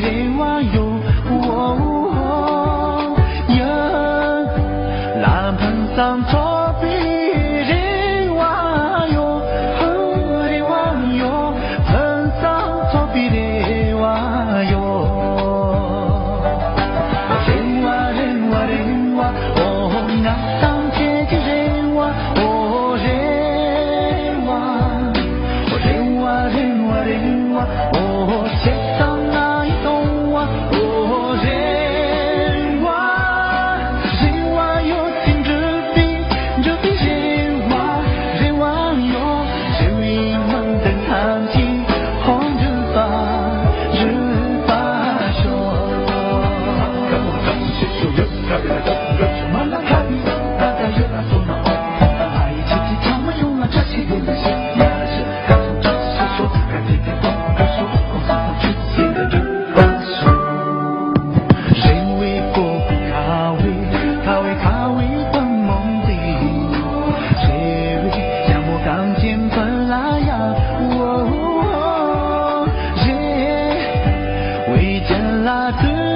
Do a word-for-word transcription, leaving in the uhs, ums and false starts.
རེ་བ་ཡོད། ཨོ་ཡ། ལམ་ཕུན་སུམ་ཚོགས་པའི་རེ་བ་ཡོད། ཧུ། རེ་བ་ཡོད། ཕུན་སུམ་ཚོགས་པའི་རེ་བ་ཡོད། རེ་བ་རེ་བ་རེ་བ། ཨོ་ང་དང་ཁྱེད་ཀྱི་རེ་བ། ཨོ་རེ་བ། རེ་བ་རེ་བ་རེ་བ། ཨོ་ཁྱེད་དང་ང་ཡི་སྟོང་བ། ཨོ་རེ་བ། རེ་བ་ཡོད་ཚེ་འགྲུབ་པའི་འགྲུབ་པའི་རེ་བ། རེ་བ་ཡོད། རེ་བའི་མིང་དུ་ཐམས་ཅད་ཧོ་འགྲུབ་པ་འགྲུབ་པ་ཤོག། རེ་བའི་སྤོབས་པའི་ཁ་བའི་ཁ་བའི་ཁ་བའི་ཐུན་མོང་དེ། རེ་བའི་ཡང་མོ་གངས་ཅན་ཕུ་ལ་ཡ། ཨོ་རེ་བའི་རྒྱན་ལ་དུ།